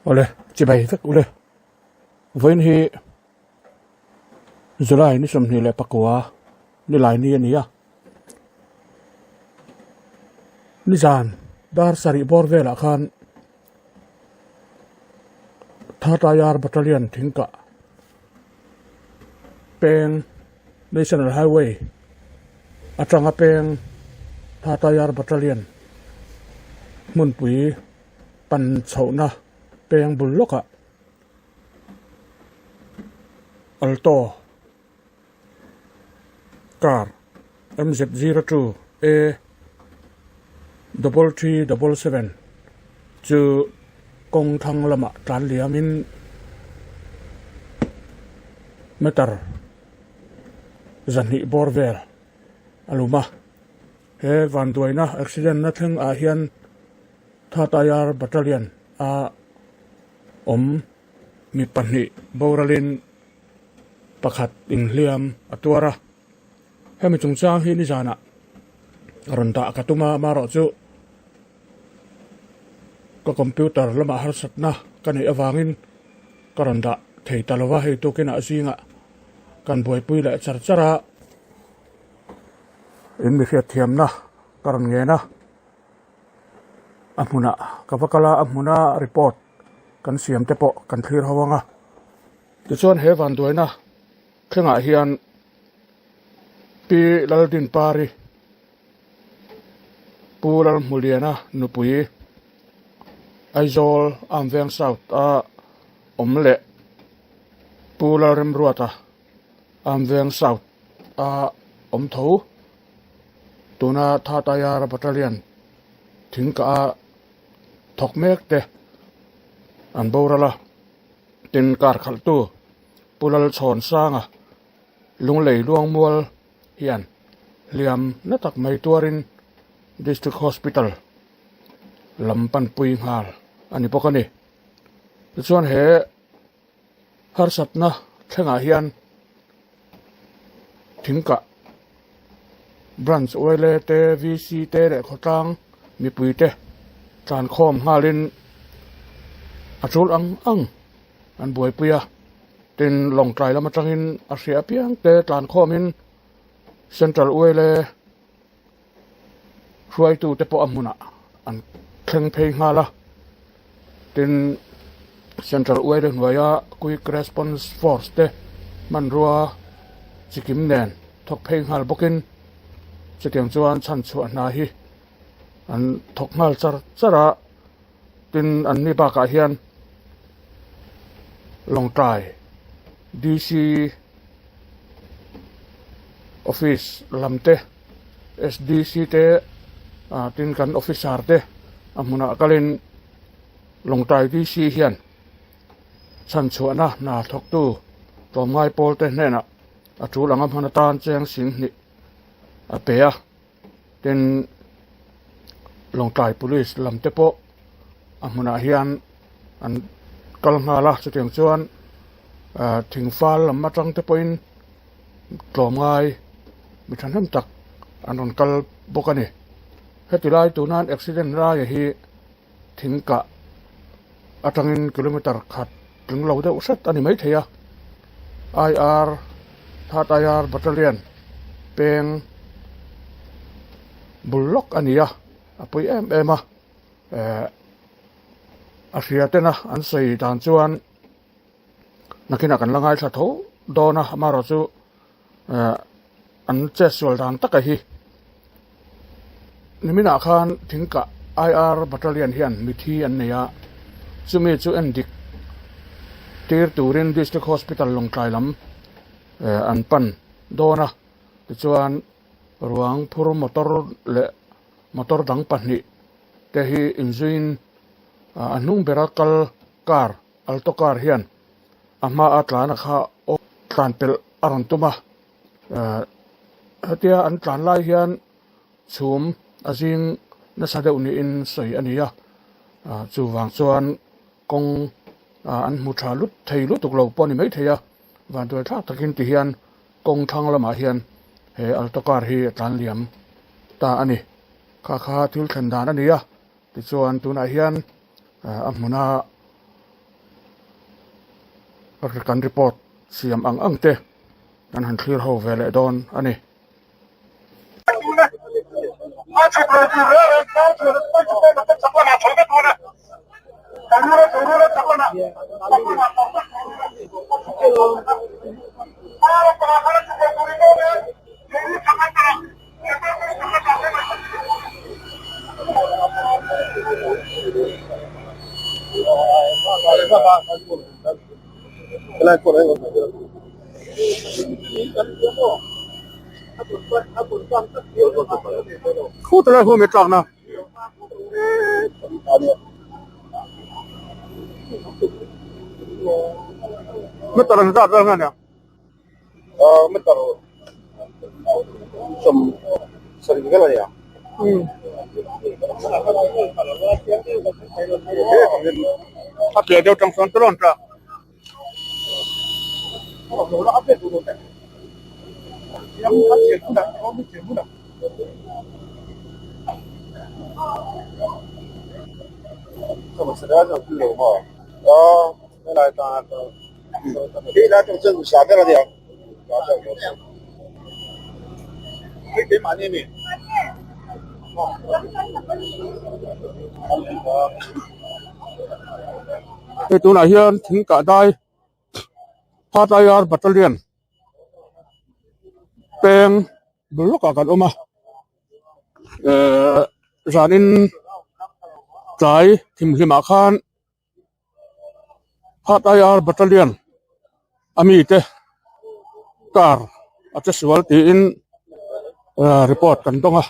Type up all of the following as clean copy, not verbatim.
Awle, chibai vek ule. Vawiin hi July ni 24 nilai ni a ni a. Nizan dar sarih bawr velah khan Thatayar Battalion thingkah peng National Highway atanga peng Thatayar Battalion hmunpui pan chhohna peng bul lawkah Alto car MZ02 A double three double seven chu kawng thlang lamah tlan liamin meter 200 bawr vel a lum a. He vanduaina accident na thleng ah hian Thatayar Battalion a awm mi pahnih boralin pakhat inhliam a tuar a. Hemi chungchang hi nizanah rawn dah ka tum a, amaherawhchu ka computer lamah harsatna ka neih avangin ka rawn dah thei ta lo va, hei tukinah zingah kan buaipui leh char char a, in mi hriatthiamna ka rawn ngen a, a hmunah ka va kal a, a hmuna report kan siam te pawh kan thlir ho ang a. Tichuan he vanduaina thlengah hian Pi Laldinpari, Pu Lalhmuliana nupui Aizawl Amveng South a awm leh Pu Lalremruata Amveng South a awm tho. Tuna Thatayara Battalion thingkah a thawk mek te an boral a. Tin kar khalhtu Pu Lalchhawnsanga Lunglei Luangmual hian hliam na tak mai tuarin District Hospital lam panpui nghal a ni bawk a ni. Tichuan he harsatna thlengah hian thingkah Branch yla te, VC te leh khawtlang mipui te tlankhawm nghalin a tul ang ang an buaipui a. Tin, Lawngtlai lam atangin a hria apiang te tlankhawmin Central yla hruaitu te pawh a hmunah an thleng phei nghal a. Tin, Central yla hnuaia Quick Response Force te hmanrua chikim nen thawk phei nghal bawkin chutiang chuan chhan chhuah hna hi an thawk nghal char char a. Tin, an ni bakah hian Lawngtlai DC Office lam te, SDC te ah tin kan officer te a hmunah kalin Lawngtlai DC hian chhan chhuahna hna thawktu tlawmngai pawl te hnenah a tul anga hman atan cheng 20 a pe a. Tin, Lawngtlai Police lam te pawh a hmunah hian an kal nghal a, chutiang chuan ah thingfal lam atang te pawhin tlawmngai mi thahnem tak an rawn kal bawk a ni. Heti lai tuna an accident laia hi thingkah atangin kilometer khat tling lo deuh hret a ni maithei a, IR Third IR Battalion peng bul lawk a ni a, a pui em em a, eh a hria tena an sawi dan chuan nakinah kan la ngaithla tho dawn a, amaherawhchu eh an chetsual dan taka hi niminah khan thingkah IR Battalion hian mithi an nei a, chumi chu en dik tir turin District Hospital Lawngtlai lam eh an pan dawn a, tichuan ruang phur motor leh motor dang pahnih te hi inzuiin a hnung bera kal car Alto car hian a hmaa tlan a kha aw tlan pelh a rawn tum a eh hetia an tlan lai hian chhum a zing nasa deuh niin sawi a ni a ah chuvang chuan kawng ah an hmu tha lut thei lutuk lo pawh a ni maithei a vanduai thlak takin ti hian kawng thlang lamah hian he alto car hi a tlan liam ta a ni kha kha thil thlen dan a ni a tichuan tunah hian a hmuna. kan report siam ang ang te kan han thlir ho ve leh dawn a ni. Khu ta lai huam e tlak na. Meter an zat vel nga nia. Meter 70 vel a nia. A piah deuh tang sawn telawn tlak. Hei tunah hian thing kah dai Phataiar Battalion peng bul lawkah kan awm a ehh zanin tlai thimhlimah khan Phataiar Battalion a mite car a che sual tiin ehh report kan dawng a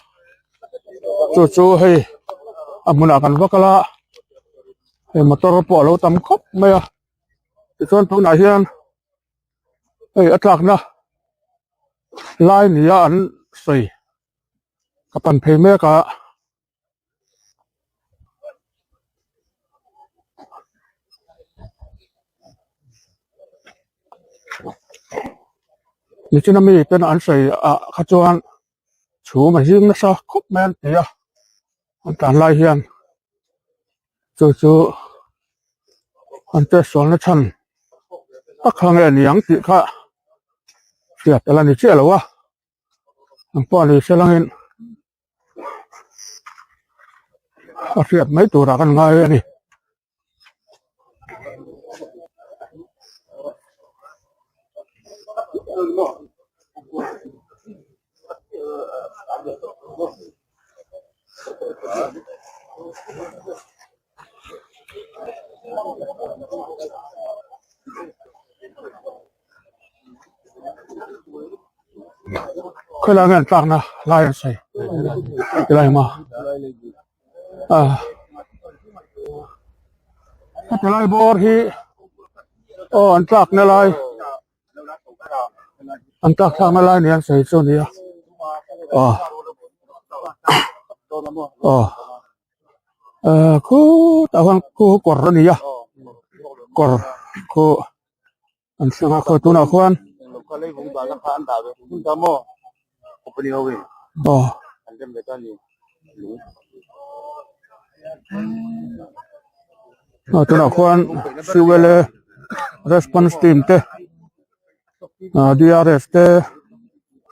chu chu hei a hmunah kan va kal a hei motor pawh a lo tam khawp mai a tichuan tunah hian hei a tlakna lai nia an sawi ka pan phei mek a. Nichina mi ten an sawi ah kha chuan chhum a zing nasa khawp mai an ti a an tlan lai hian chu chu an test sualna chhan tak kha nge ni ang tih kha hriat a la ni chiah lo a ang pawh ni se langin a hriat mai turah kan ngai a ni. Khawilai nge an tlakna lai an sawi tilai maw ah heti lai bawr hi aw an tlakna lai an tlak thlakna lai ni an sawi chu a ni a aw aw. Ehh khutah khuan khu kawr a ni a kawr khu an thleng a khaw tunah khuan aw tunah khuan fuel response team te ah D R F te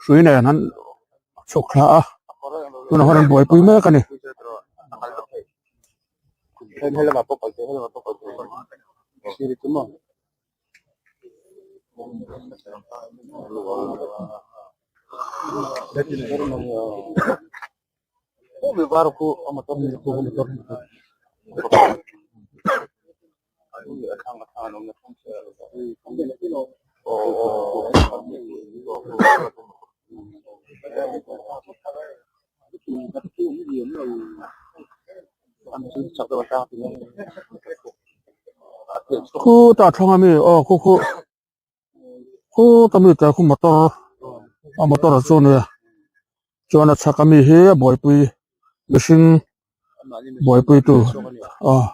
hrui nen an chhuk thla a tunah hian an buaipui mek a ni. Khutah thleng ami aw khu khu khuta mi te khu motor a motor chu a nia chuan a chhak ami hi a buaipui mihring buaipui tu aw.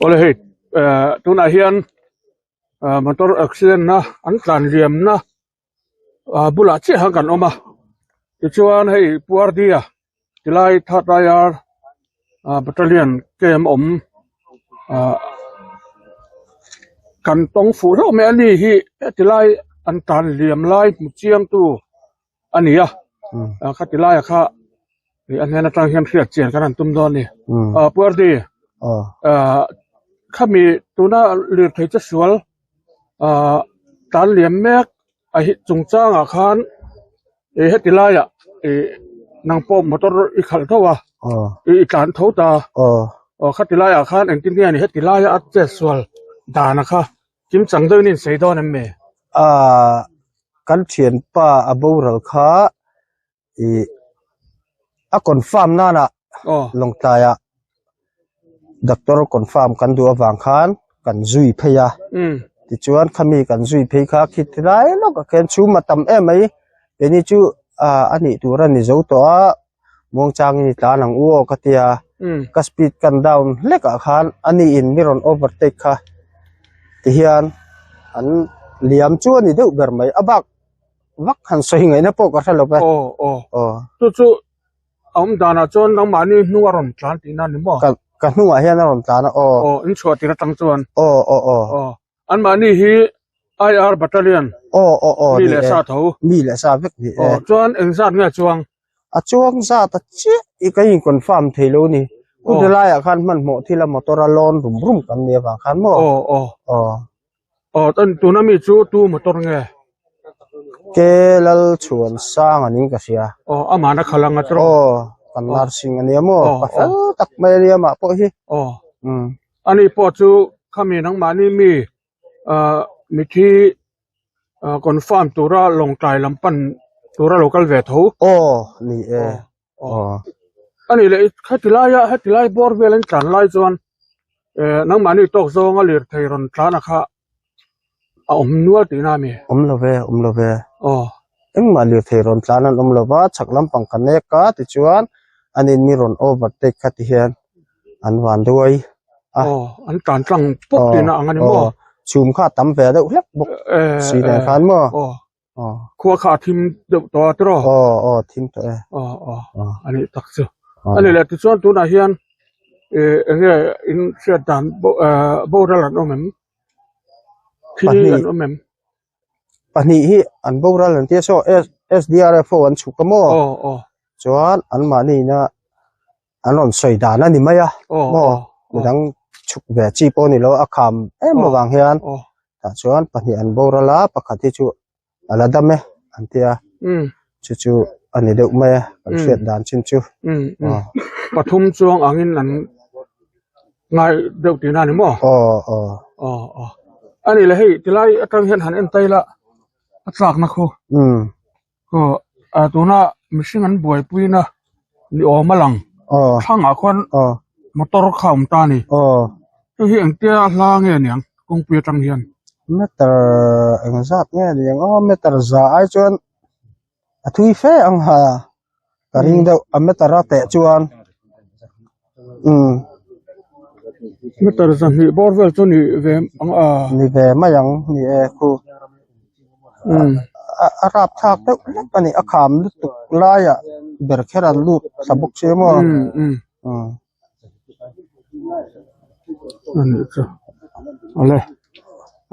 Awle hei eh tunah hian ah motor accident na an tlan liam na ah bulah chiah khan kan awm a tichuan hei Puardia tilai third aia ah battalion camp awm ah kan tawng fuh hlauh mai a ni hi heti lai an tlan liam lai hmu chiang tu a ni a ah khati laia kha ih a hnen atang hian hriat chian kan han tum dawn a ni ah Puardi ah khami tuna lirthei che sual ah tlan liam mek a hi chungchangah khan ih heti laiah ih nang pawh motor i khalh tho a ih i tlan tho ta aw khati laiah khan engtin nge ni heti laia a chet sual dana kha kimchang deuhin a insawi dawn em mi? Aaa kan thianpa a boral kha ih a confirm nana lawngtlaiah doctor confirm kan duh avang khan kan zui phei a tichuan khami kan zui phei kha khi ti lai lawkah khian chhum a tam em mai keini chu ah a nih tur a ni zo tawh a muangchangin i tlan ang u aw ka tia ka speed kan down hlek ah khan ani in mi rawn overtake kha tihian an liam chu a ni deuh ber mai a bak vak han sawi ngaihna pawh ka hre lo ve aw aw aw chu chu a awm danah chuan nangmahni hnung a rawn tlan tihna a ni maw ka ka hnungah hian a rawn tlan a aw aw in chhuah tir atang chuan aw aw aw aw anmahni hi IR battalion aw aw aw mi leh sa tho mi leh sa vek ni aw chuan engzat nge chuang a chuang zat a chiah i ka in confirm thei lo ni Aw. u helaiah khan hmanhmawh thil a motor a lawn rum rum kan nih avang khan maw aw aw aw Aw chuan tuna mi chu tu motor nge? Ke Lalchhuansang a ning ka hria. Aw amahna khalh anga chu rawh. Aw kan nursing a nia maw ka fel tak mai a nia mah pawh hi. Aw ani pawh chu khami nangmahni mi ah mithi ah confirm tura lawngtlai lam pan tura lo kal ve tho. Aw ni e. Aw. Ani leh heti laia heti lai bawr vel an tlan lai chuan eh nangmahni tawk zawnga lirthei rawn tlan a kha a awm nual tihna a mi? Awm lo ve, awm lo ve. Aw. Engmah lirthei rawn tlan an awm lo va, chhak lampang ka nek a tichuan an in mi rawn overtake kha ti hian an van duai a. Aw, an tlan tlang pawp tihna ang a ni maw? Aw, chhum kha a tam ve deuh hlek bawk si nen khan maw? Aw. Khua kha a thim deuh tawh a tiraw? Aw aw thim tawh e. Aw aw a nih tak chu. A ni leh tichuan tunah hian ih eng nge in hriat dan boral an awm em? Thil an awm em? Pahnih hi an boral an tia saw SDRF ho an chhuk a maw? Aw aw. Chuan anmahni ina an rawn sawi dan a ni mai a maw midang chhuk ve chi pawh a ni lo a kham em avang hian tah chuan pahnih an boral a pakhat hi chu a la dam e an ti a chu chu a ni deuh mai a kan hriat dan chin chu pathum chuang angin an ngai deuh tihna a ni maw aw aw aw aw a ni leh hei tilai atang hian han en ta ila a tlakna khu Aw ah tuna mihring an buaipuina ni awm a lang aw thlangah khuan aw. Motor kha a awm ta a ni. Aw. Hei hi engtia hla nge niang kawngpui atang hian? Meter engzat nge niang aw meter za ai chuan a thui fe ang ha ka ring deuh a meter a teh chuan umm. Meter zahnih bawr vel chu ni ve ang a. Ni ve mai ang ni e khu. A rap thlak deuh hlek a ni a kham lutuk laiah ber kher an lut thla bawk si maw. A nih chu awle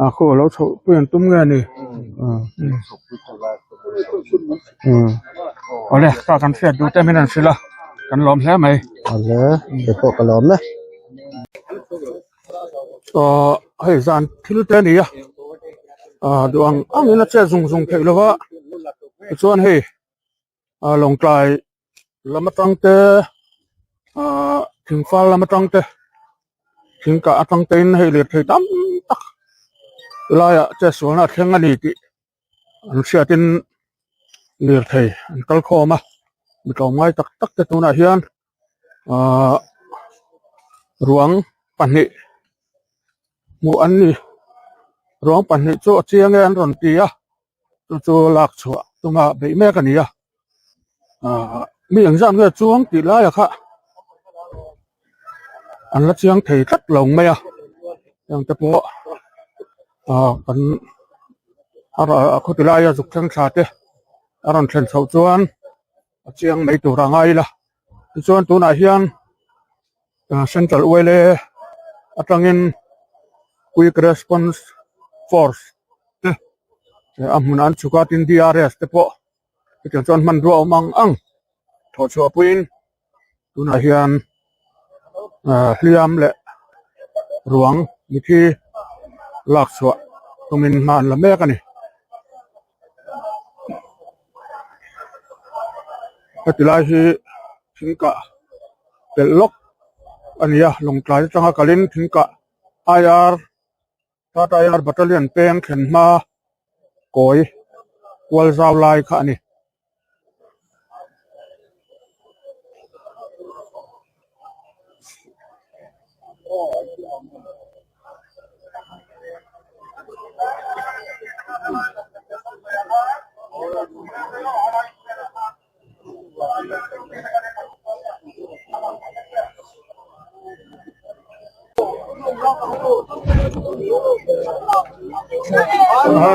a khaw alo chhoh pui an tum nge a ni awle ta kan hriat duh te min an hrilh a kan lawm hle mai awle kei pawh ka lawm e. Aw hei zan thil te a ni a ah duh ang ang in a chet zung zung theih lova tichuan hei ah Lawngtlai lam atang te ah thingfal lam atang te thingkah atang te in hei lirthei tam tak laiah chetsualna a thleng a ni tih an hriatin lirthei an kal khawm a mi tlawmngai tak tak te tunah hian ah ruang pahnih hmuh an ni ruang pahnih chu a chiang e an rawn ti a chu chu lak chhuah tuma beih mek a ni a ah mi engzat nge chuang tih laiah kha an la chiang thei tlat lo mai a heng te pawh ah kan a khawti laia zuk thleng thla te a rawn thlen chhoh chuan a chiang mai tur a ngai ila tichuan tunah hian central oil atangin quick response force te a hmunah an chhuk a tin D R S te pawh chutiang chuan hmanrua awm ang ang thawh chhuah puiin tunah hian hliam leh ruang mithi lak chhuah tumin hma an la mek a ni. Heti lai hi thingkah pelh lawk a ni a Lawngtlai atanga kalin thingkah I R Tata I R Battalion peng thlen hma kawi kual zau lai kha a ni.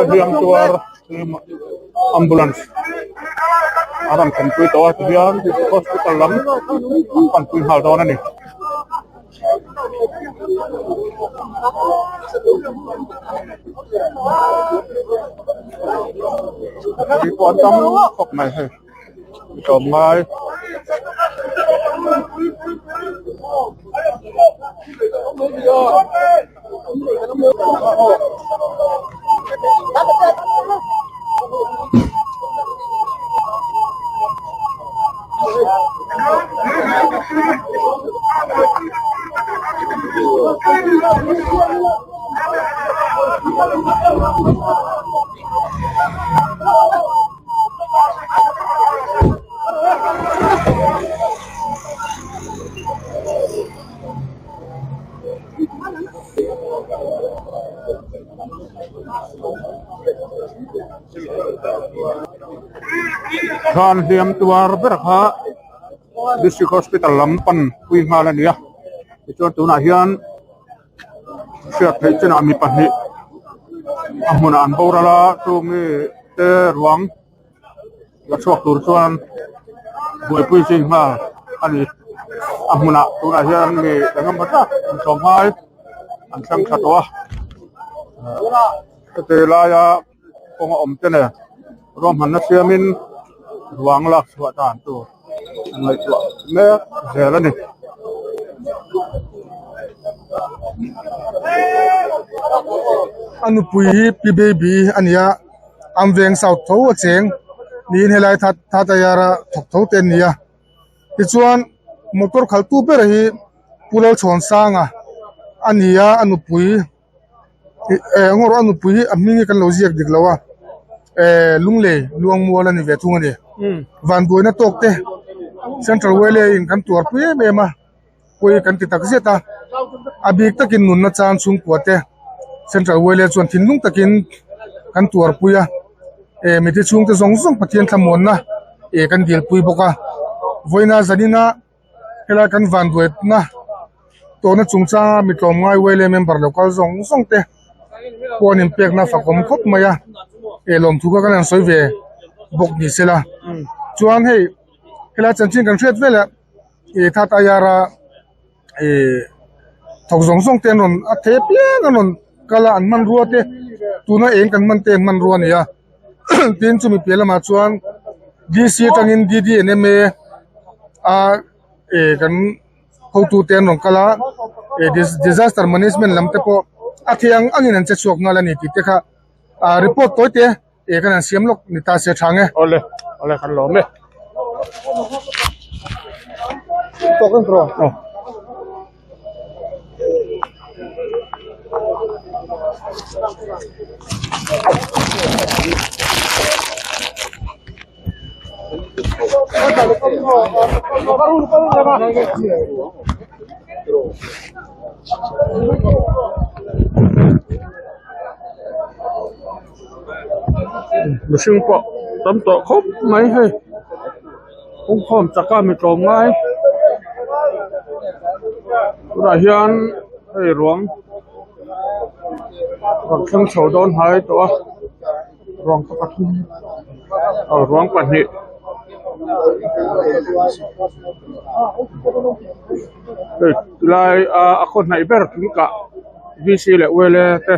Hliam tuar ambulance a rawn thlenpui tawh a tihian hospital lam an panpui nghal dawn a ni. Mi pawh an tam khawp mai hei mi tlawmngai. Khan hliam tuar ber kha district hospital lam pan pui nghal a ni a tichuan tunah hian hriat theih chinah mi pahnih a hmunah an boral a chumi te ruang la chhuak tur chuan buaipui zui nghal a ni a hmunah tunah hian mi engemaw tak an tlawm ngai an thleng thla tawh a heti laia kawng a awm te nen ruahmanna siamin ruang lak chhuah dan tur an ngaihtuah mek zel a ni. A nupui hi pi baby a ni a an veng south tho a cheng niin helai thatayara thawk tho te an ni a tichuan motor khalh tu ber hi Pu Lalchhuansanga a ni a a nupui eh ngaw rawh a nupui hi a hming hi kan lo ziak dik lo a eh Lunglei Luangmual a ni ve thung a ni vanduaina tawk te Central Wellay in kan tuarpui em em a. pawi kan ti tak zet a, a bik takin nunna chang chhungkua te Central Wale chuan thinlung takin kan tuarpui a, eh mite chhungte zawng zawng Pathian thlamuanna eh kan dilpui bawk a, vawiina zanina helai kan vanduaina tawhna chungchanga mi tlawmngai Wale member lo kal zawng zawng te pawh an inpekna fakawm khawp mai a, eh lawmthu kha kan han sawi ve bawk ni sela chuan hei helai chanchin kan hriat velah ih that aia ih thawk zawng zawng te an rawn a thei apiang an rawn kal a an hmanrua te tuna eng kan hman te an hmanrua a ni a tin chumi piah lamah chuan D C atangin D D N M A a ih kan hotu te an rawn kal a ih disaster management lam te pawh a thei ang angin an che chhuak nghal a ni tih te kha ah report tawi te. E kan han siam lawk ni ta se tha nge. Awle, awle kan lawm e. Tawk em tawh. Aw. Mihring pawh tam tawh khawp mai hei pungkhawm chaka mi tlawm ngai tunah hian hei ruang rawn thleng chho dawn hnai tawh a ruang te pathum aw ruang pahnih. Hei tilai a a khaw hnaih ber thing kah V C leh U L A te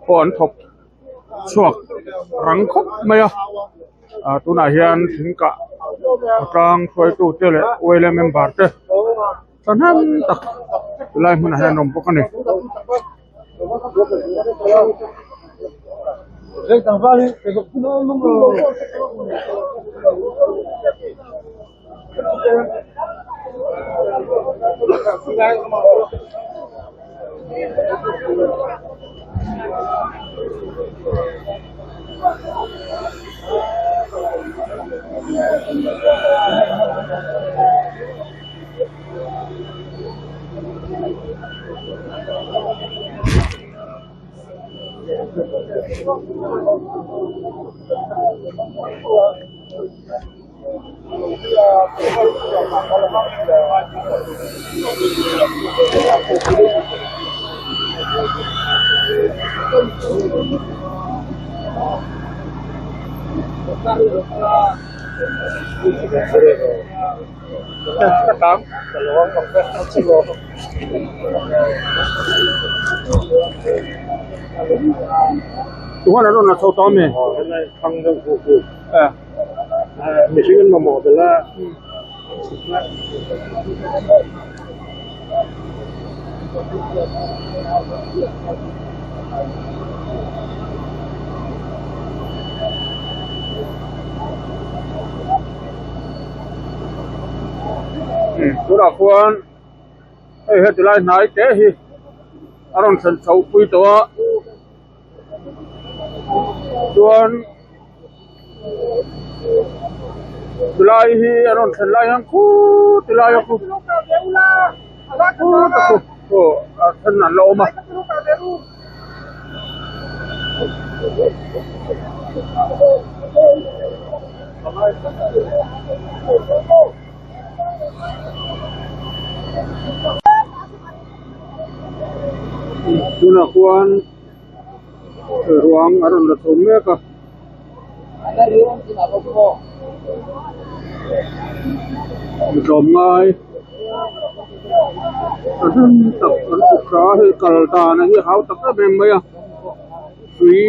pawh an thawk chhuak rang khawp mai a ah tunah hian thing kah khawtlang hruaitu te leh U L A member te thahnem tak tilai hmunah hian an awm bawk a ni. Tuhan a rawn la chho tawh a mi? Mihring an mamawh belh a. Tunah khuan hei heti lai hnai te hi a rawn thlen chhoh pui tawh a chuan. Tilai hi a rawn thlen lai hian khuu tilai a khu khuu ta khu aw a then an la awm a. Tunah khuan. Ruang a rawn la chho mek a. Mi tlawm ngai a hlim tak an kut tha a hei kal dan hi a hau tak em em mai a tui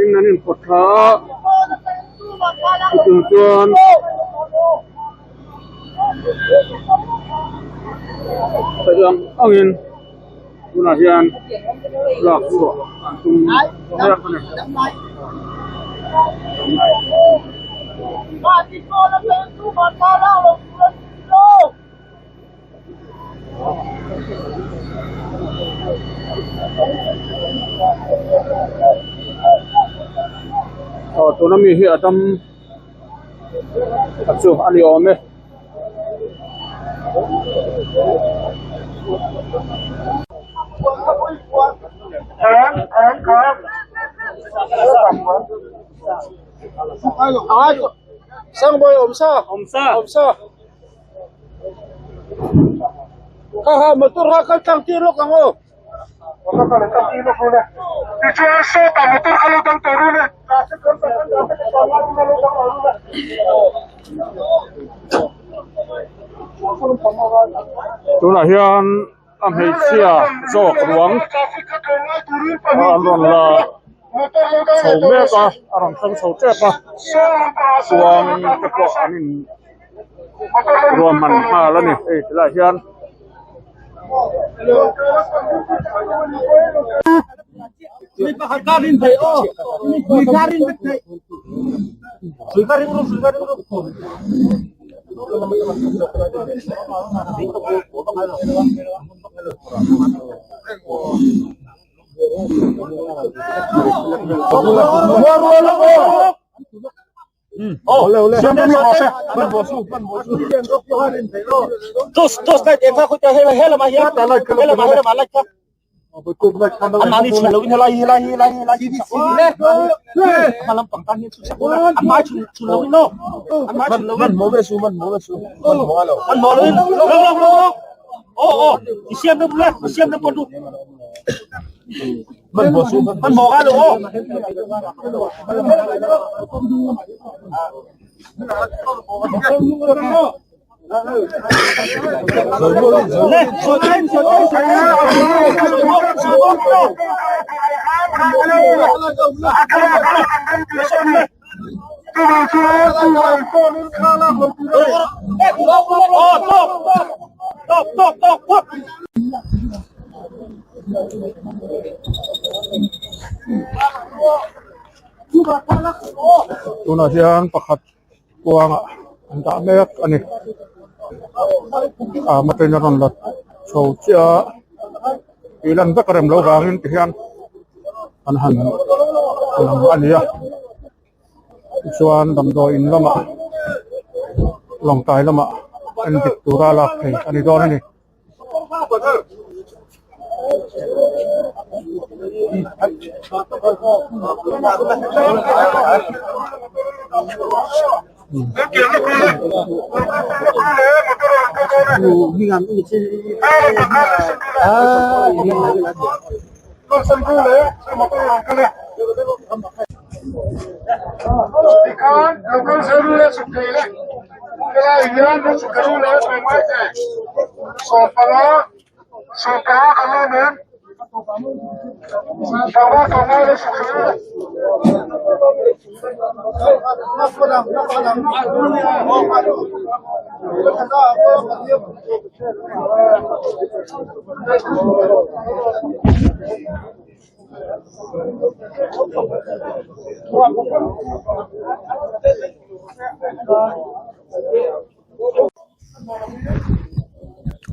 in an inpawt thla a chutiang chuan theih ang angin. Tunah hian lak chhuah an tum mek a ni. Aw tuna mi hi a dam a chu a ni awm e. Tunah hian a hmeichhia zawk ruang an rawn la chho mek a a rawn thleng chho tep a kuang te pawh an in ruahman nghal a ni hei tilaiah hian. Tunah hian pakhat kuangah an dah mek a ni. Ah motor in a rawn la chho chiah a, tih lan vek a rem loh vangin tihian an han lang a ni a. Tichuan damdawi in lamah lawngtlai lamah en dik tura lak thei a ni dawn a ni.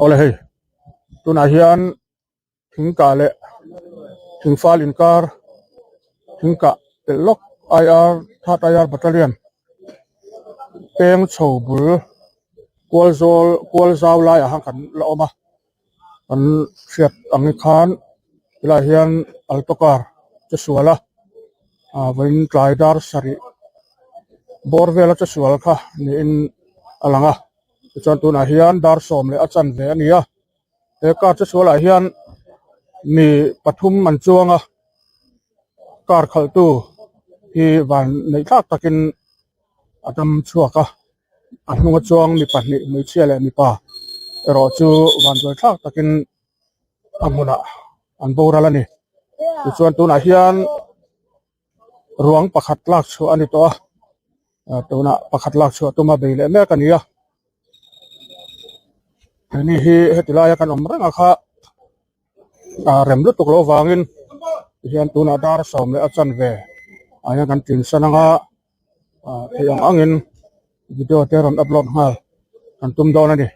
Awle hei tunah hian thingkah leh thingfal inkar thingkah telh lawk IR third IR battalion peng chho bul kual zawl kual zau laiah khan kan la awm a. An hriat ang khan helaiah hian alto car che sual a ah vawiin tlai dar sarih bawr vela che sual kha niin a lang a tichuan tunah hian dar sawm leh a chanve a ni a he car che sualah hian mi pathum an chuang a car khalhtu hi van neih thlak takin a dam chhuak a. A hnunga chuang mi pahnih hmeichhia leh mipa erawh chu vanduai thlak takin a hmunah an boral a ni. Tichuan tunah hian ruang pakhat lak chhuah a ni tawh a, ah tunah pakhat lak chhuah tuma bei leh mek a ni a. Heni hi heti laia kan awm reng a kha ah rem lutuk loh vangin tihian tunah dar sawm leh a chanve ah hian kan tinsan anga. ah theih ang angin video te rawn upload nghal kan tum dawn a ni.